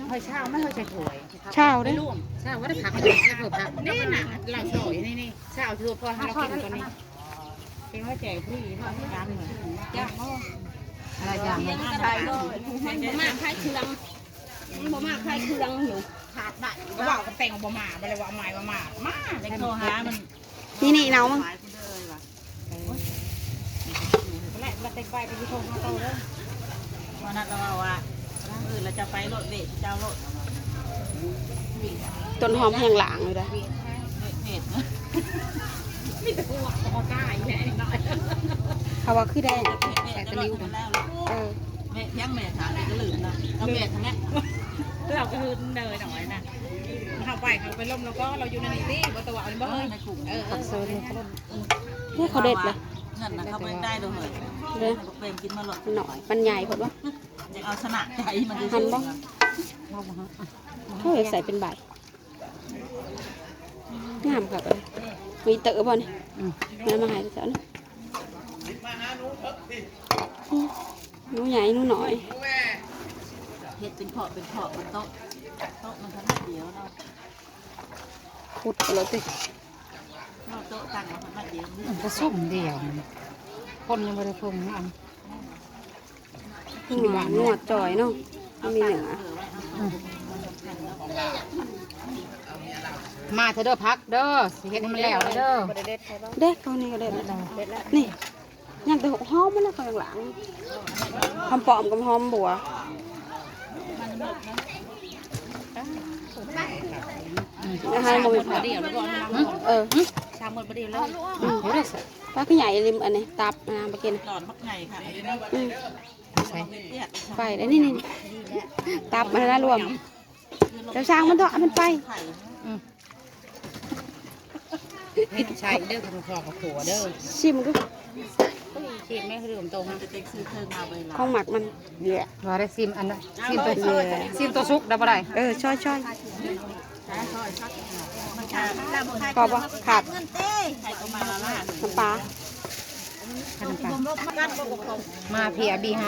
ເຮີ້ຍ ຊາວ ມາເຮີ້ຍ ໃສ່ຖ້ວຍ ຊາວເດ້ ຊາວ ບໍ່ໄດ້ຜັກ ໃສ່ຖ້ວຍ ຜັກນີ້ນະ ລາວຊອຍ ນີ້ໆ ຊາວ ຖ້ວຍ ພໍໃຫ້ລາວກິນກ່ອນນີ້ ເປັນວ່າແຈກຟຣີ ເຮົາຈ້າງເລີຍ ຈ້າງເນາະ ອາລະ ຈ້າງເລີຍ ມັນບໍ່ມາຂາຍເຄື່ອງ ມັນບໍ່ມາຂາຍເຄື່ອງຢູ່ ຂາດໄດ້ ເວົ້າກັບແຕ່ງບໍ່ມາ ບໍ່ໄດ້ວ່າໝາຍວ່າມາ ມາ ໄດ້ໂທຫາມັນ ນີ້ໆ ເນົາ ແລະ ແລ້ວແຕ່ໄປໄປຢູ່ໂທຫາໂຕເດີ ວ່ານັ້ນລາວວ່າ ມື້ອື່ນລາວຈະໄປໂລດ ເວະເຈົ້າໂລດ ຕົ້ນຫອມແຫ້ງຫຼາງຢູ່ເດ້ ເວະເພດ ມີແຕ່ພວກບໍ່ກ້າອີກແຫຼະ ເຮົາວ່າຄືແດງ ໃສ່ຕະຫຼິວ ເອີ ເວະພຽງແມ່ຖາມກໍລືມເນາະ ກໍແມ່ນຫັ້ນແຫຼະ ລາວກໍຫຶງເດີໜ້ອຍນະ ເຮົາໄປ ເຮົາໄປລົມ ແລ້ວກໍລາວຢູ່ໃນນີ້ຕິ ບໍ່ຕົວະ ອັນນີ້ບໍ່ເຮີ້ຍ ເອີ ເອີ ເອີ ເຂົາເດັດເລີຍ ນັ້ນນະ ເຂົາບໍ່ໄດ້ໂດຍເຮີ້ຍ ເດ້ ເຂົາແປງກິນມາໂລດ ເນາະ ມັນໃຫຍ່ໂພດວະ ຢາກເອົາຊະນະໃຈມັນ ຫັ້ນບໍ່ ເຮົາຢາກໃສ່ເປັນໃບ ງາມຄັກເລີຍ ມີເຕີບໍ່ນີ້ ອືມ ແມ່ນມາໃຫ້ເຈົ້ານະ ອືມ ໜູໃຫຍ່ໜູນ້ອຍ ເຮັດເປັນເພາະເປັນເພາະ ເປັນໂຕະ ໂຕະມັນຂະໜາດດຽວເນາະ ຂຸດເອົາໂລດຕິ ເນາະ ໂຕະຕັ້ງມັນຂະໜາດດຽວ ມັນກໍຊຸ່ມດຽວ ຄົນຍັງບໍ່ໄດ້ຄົນນຳ ມີງົວຈ່ອຍເນາະ ມັນມີເນື້ອ ອືມ ມາເທື່ອເດີ ຜັກເດີ ຊິເຮັດໃຫ້ມັນແລ້ວເດີ ເດ້ ເຂົ້ານີ້ກໍເດັດແລ້ວ ນີ້ ຍັງແຕ່ຫອມມັນນະ ຂ້ອຍຫລັງ ຫອມປ້ອມກັບຫອມບົວ ອືມ ໃຫ້ໝົດ ເອີ ຊ່າງໝົດບໍ່ດີເລີຍ ອືມ ປາກໃຫຍ່ລິມ ອັນນີ້ ຕັບ ອັນນັ້ນ ປາກກິນ ຕອນບັກໃຫຍ່ຄ່ະ ອືມ ໃສ່ ໄປແລ້ວ ນີ້ໆ ຕັບມັນນະລວມ ເຈົ້າຊ່າງມັນເຖາະ ໃຫ້ມັນໄປ ອືມ ໃສ່ເດີ ຂ້າວໂພດກັບຂົ້ວເດີ ຊີມດູ ຊີມແມ່ ຄືຂອງໂຕ ຂອງໝາກມັນ ເຍ ບໍ່ໄດ້ຊີມອັນນັ້ນ ຊີມໂຕ ຊີມໂຕສຸກໄດ້ບໍ່ໄດ້ ເອີ ຊ່ອຍໆ ພໍບໍ່ ຂາດ ນ້ຳປາ ຂາດນ້ຳປາ ມາເພຍບີໄຮ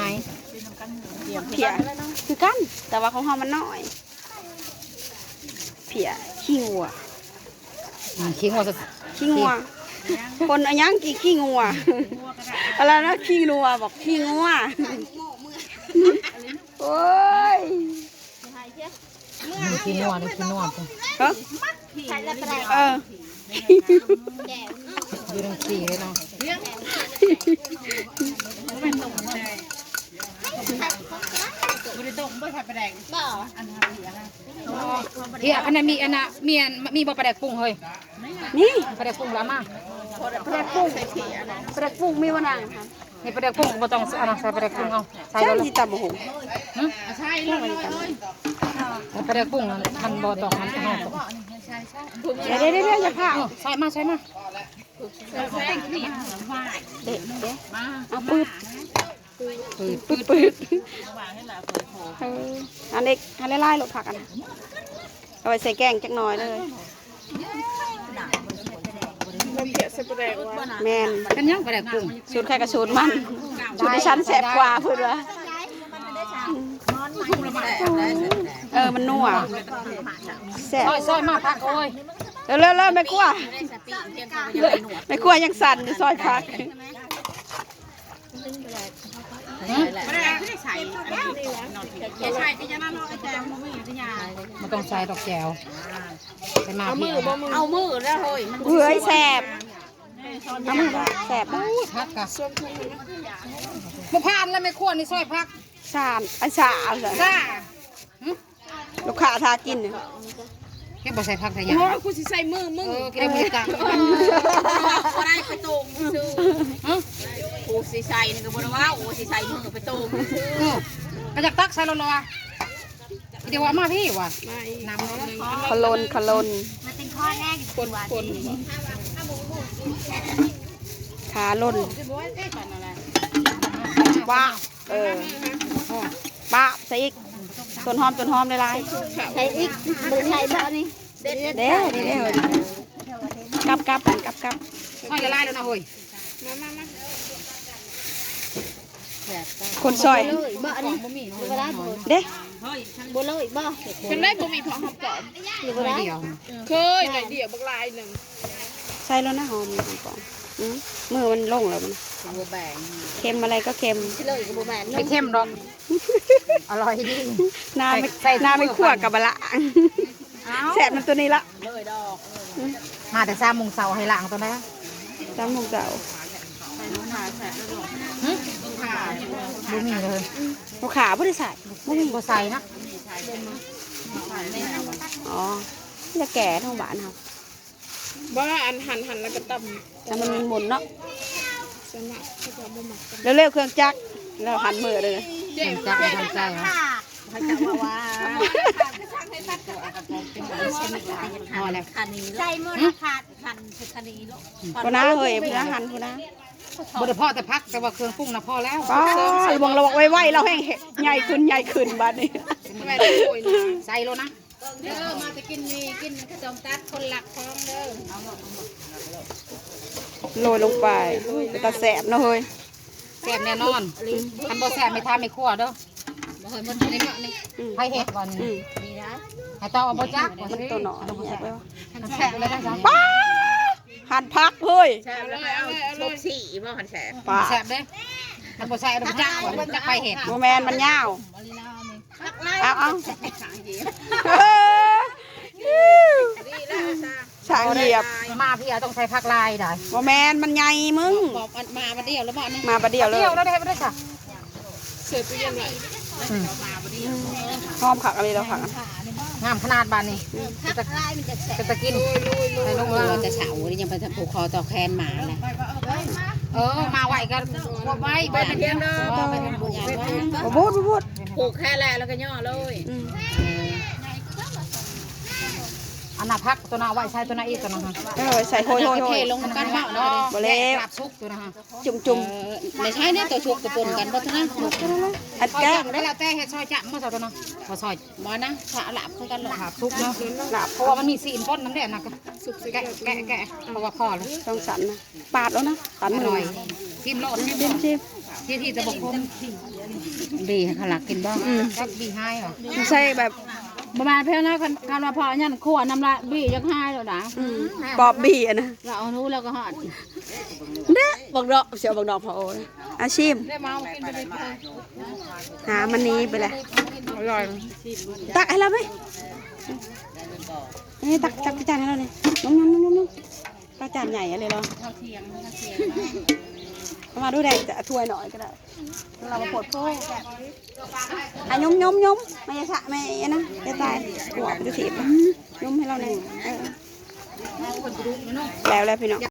ເພຍຄືກັນ ແຕ່ວ່າຂອງເຮົາມັນນ້ອຍ ເພຍຂີ້ງົວ ອືມ ຂີ້ງົວ ຂີ້ງົວ ຄົນອາຫຍັງກິນຂີ້ງົວ ອະລະນະ ຂີ້ງົວ ບອກຂີ້ງົວ ໂອ້ຍ ມີຂີ້ງົວ ມີຂີ້ງົວ ຮະ ເອີ ຢູ່ທັງສີ່ເລີຍເນາະ ບໍ່ໄດ້ຕົ້ມ ບໍ່ໃສ່ປາແດກ ບໍ່ ອັນນັ້ນ ເພຍ ອັນນັ້ນມີ ອັນນ່າ ມີ ອັນ ມີບໍ່ປາແດກປຸງເຮີ້ຍ ມີ ປາແດກປຸງລະມາ ປາແດກປຸງ ປາແດກປຸງມີບໍ່ນາງ ນີ້ປາແດກປຸງບໍ່ຕ້ອງ ອັນນັ້ນ ໃສ່ປາແດກປຸງເອົາ ໃສ່ ແລ້ວ ຊິຕຳບັກຫຸ່ງ ຫຶ ໃສ່ເລີຍ ປາແດກປຸງມັນບໍ່ຕ້ອງ ມັນຫອມ ເດ ເດ ເດ ຢ່າພ້າວ ເອີ ໃສ່ມາ ໃສ່ມາ ເດ ເດ ເອົາປຶດ ປຶດ ປຶດ ເອີ ອັນເລັກ ອັນຫຼາຍໆ ໂລດ ຜັກອັນນັ້ນ ເອົາໄວ້ໃສ່ແກງຈັກໜ່ອຍເລີຍ ແມ່ນ ເປັນຫຍັງປາແດກປຸງ ສູດໃຜກໍສູດມັນ ສູດດິສັນແຊບກວ່າເພິ່ນວ່າ ເອີ ມັນນົວ ແຊບ ຊອຍໆ ມາຜັກ ໂອ້ຍ ເອີ ເລີ້ໆ ແມ່ຄົວ ແມ່ຄົວຍັງສັ່ນຢູ່ ຊອຍຜັກ ບໍ່ໄດ້ໃສ່ ຢ່າໃສ່ກໍຢ່ານັ້ນເນາະ ແຈ່ວບໍ່ມີ ບໍ່ຕ້ອງໃສ່ດອກແຈ່ວ ໃສ່ມາ ເອົາມື ເອົາມືແລ້ວເຮີ້ຍ ມັນ ເອີຍ ແຊບ ເອົາມື ແຊບ ໂອ້ຍ ຜັກກະ ບໍ່ຜ່ານລະແມ່ຄົວນີ້ ຊອຍຜັກ ຊາ ອັນຊາ ຊາ ຫຶ ລູກຄ້າຖ້າກິນ ເຮັດບໍ່ໃສ່ຜັກໃສ່ຫຍັງ ໂອ້ຍ ກູຊິໃສ່ມືມຶງ ເອີ ກິນແລ້ວບໍ່ໄດ້ຕັກ ບໍ່ໄດ້ໄປໂຕ່ງຊື່ ຫຶ ກູຊິໃສ່ນີ້ກໍບໍ່ໄດ້ເວົ້າ ກູຊິໃສ່ມືໄປໂຕ່ງຊື່ ເອີ ກໍຢາກຕັກໃສ່ໂລດລະວ່າ ດຽວວ່າມາພີ້ວ່າ ນ້ຳ ຂະຫຼົ່ນ ຂະຫຼົ່ນ ມັນເປັນຂໍ້ແລກ ຄົນ ຄົນ ຂາຫຼົ່ນ ວ້າວ ເອີ ປາບໃສ່ອີກ ຕົ້ນຫອມ ຕົ້ນຫອມຫຼາຍໆ ໃສ່ອີກ ບໍ່ໄດ້ໃສ່ບໍ່ອັນນີ້ ເດ້ ເດ້ ເດ້ ກັບ ກັບ ກັບ ກັບ ໃສ່ຫຼາຍໆ ແລ້ວນະເຮີ້ຍ ມາ ມາ ມາ ຄົນຊອຍ ບໍ່ອັນນີ້ ເດ້ ບໍ່ເລີຍບໍ່? ເພິ່ນໄດ້ບໍ່ມີຜ້າຫອມປອມ ຢູ່ບໍ່ໄດ້. ເຄີຍໜ້ອຍດຽວ ບັກຫຼາຍໜຶ່ງ. ໃສ່ແລ້ວນະ ຫອມປອມ. ອື ມືມັນລົງແລ້ວມັນ ບໍ່ແບ່ງ. ເຄັມອະໄລກໍເຄັມ ຊິເລີຍກໍບໍ່ແມ່ນ ໄມ່ເຄັມດອກ ອະລ່ອຍດີ. ໜ້າໄມ່ ໃສ່ ໜ້າໄມ່ຄົວກັບບັກຫຼາ ອ້າວ ແຊບນຳໂຕນີ້ລະ ເລີຍດອກ. ມາແຕ່ສາມໂມງເຊົ້າ ໃຫ້ລ້າງຕອນໃດ? ສາມໂມງເຊົ້າ. ຫຶ? ບໍ່ມີເລີຍ. ບໍ່ຂາ ບໍ່ໄດ້ໃສ່ ບໍ່ມີ ບໍ່ໃສ່ນະ. ອໍ ລະແກ່ທາງບ້ານເຮົາ ບໍ່ ອັນ ຫັນ ຫັນແລ້ວກໍຕຳ ແຕ່ມັນໝຸ່ນເນາະ. ເລັວໆ ເຄື່ອງຈັກ ແລ້ວຫັນເມືອເດີ. ເຄື່ອງຈັກບໍ່ທັນໃສ່ເນາະ. ພໍແລ້ວ ໃສ່ໝົດລະ ຂາດ ຫັນຄືຄະນີໂລດ. ພຸ້ນນະເຮີ້ຍ ພຸ້ນນະ ຫັນພຸ້ນນະ. ບໍ່ໄດ້ພໍແຕ່ຜັກ ແຕ່ວ່າເຄື່ອງປຸງນະພໍແລ້ວ. ປ້າ ລະວັງ ລະວັງ ໄວໆ ລາວແຮ່ງໃຫຍ່ຂຶ້ນ ໃຫຍ່ຂຶ້ນບາດນີ້. ໃສ່ໂລດນະ. ເດີ ມາແຕ່ກິນໝີ່ ກິນຂະຈອມຕັດ ຄົນລັກຂອງເດີ. ໂລຍລົງໄປ ເປັນຕາແຊບເນາະເຮີ້ຍ. ແຊບແນ່ນອນ. ຄັນບໍ່ແຊບ ໄປຖາມແມ່ຄົວເດີ. ບໍ່ເຮີ້ຍ ໝົດເທົ່ານີ້ເນາະນີ້. ອື ໃຜເຮັດກ່ອນນີ້? ອື ໃຫ້ຕອບວ່າບໍ່ຈັກ. ມັນໂຕໜໍ່ ມັນແຊບເລີຍ ມັນແຊບເລີຍ. ປ້າ ຫັນຜັກເຮີ້ຍ ແຊບແລ້ວ ເອົາ ເອົາ ເອົາ ຊົບຊີ້ບໍ່ ຄັນແຊບ. ປ້າ ແຊບເດ້. ຄັນບໍ່ແຊບ ບໍ່ຈັກ ບໍ່ຈັກໃຜເຮັດ. ບໍ່ແມ່ນ ມັນຍາວ. ເອົາ ເອົາ ຊ້າງຢຽບ ມາພີ້ຕ້ອງໃສ່ຜັກຫຼາຍໄດ໋. ບໍ່ແມ່ນ ມັນໃຫຍ່ມຶງ. ມາບັດດຽວແລ້ວບໍ່ນີ້? ມາບັດດຽວເລີຍ ດຽວແລ້ວໄດ້ບໍ່ໄດ້ຊະ. ໃສ່ຕູ້ເຢັນໄວ້. ອື ຫອມຄັກອີ່ຫຼີແລ້ວ ຜັກງາມຂະໜາດບາດນີ້. ເປັນຕາກິນ ໃສ່ລົງເລີຍ. ແຕ່ເຊົ້ານີ້ຍັງໄປຜູກຄໍຕໍ່ແຂນໝາແຫຼະ. ເອີ ມາໄວກໍໄວ ໄປເປັນເລື່ອງເດີ. ບໍ່ບູດ ບໍ່ບູດ ຜູກແຂນແລ້ວ ແລ້ວກໍຍໍ້ເລີຍ. ອື ອັນໜ້າຜັກໂຕໜ້າໄວ້ໃສ່ໂຕໜ້າອີກໂຕໜ້າ. ເອີ ໃສ່ໂຮຍໆ ເທລົງນຳກັນເນາະ. ບໍ່ແລ້ວ ລາບສຸກໂຕໜ້າ ຈຸ່ມໆ. ເອີ ໃນໃຊ້ແນ່ໂຕສຸກກະປົນກັນບໍ່ເທົ່ານັ້ນ. ອັນແກງ ແລ້ວແຕ່ເຮັດຊອຍຈຳບໍ່ຊອຍໂຕໜ້າ ບໍ່ຊອຍ. ບໍ່ນະ ຖ້າລາບຄືກັນ ລາບສຸກເນາະ ລາບ ເພາະວ່າມັນມີຊີ້ນປົນນຳແດ່ນະ. ແກະ ແກະ ແກະ ເພາະວ່າພໍແລ້ວ ຕ້ອງສັ່ນນະ. ປາດແລ້ວນະ ປາດມື ຊິມໂລດ ຊິມ ຊິມ ຊິມ ທີ່ ທີ່ຈະບໍ່ຄົມ. ບີເຂົາລັກກິນບໍ່? ອື ຈັກບີຫາຍຫວາ? ໃສ່ແບບ ບໍ່ມາແພງນະ. ຄັນ ຄັນວ່າພໍອັນນັ້ນ ຂົ້ວນ້ຳລະ ບີຢາກຫາຍແລ້ວນະ. ອື ປອບບີອັນນະ ລະເອົາໜູ ລະກໍຮອດ. ເດ້ ບັກດອກ ຊິເອົາບັກດອກພໍໂອ. ອາ ຊິມ ຫາມັນໜີໄປແຫຼະ. ອະລ່ອຍ ຕັກໃຫ້ລາວໄປ. ເອີ ຕັກ ຕັກຈານໃຫ້ລາວນີ້. ນົມໆໆໆ ປາຈານໃຫຍ່ເລີຍເນາະ. ເອົາມາດູແດງ ຖ້ວຍໜ້ອຍກໍໄດ້. ລາວມາໂພດໂພດ ອາ ຍົມໆໆ ແມ່ຊະ ແມ່ອັນນັ້ນ ຈະຕາຍ ກວບຈະຖີບ. ຍົມໃຫ້ລາວແດ່. ເອີ ແລ້ວແລ້ວພີ່ນ້ອງ.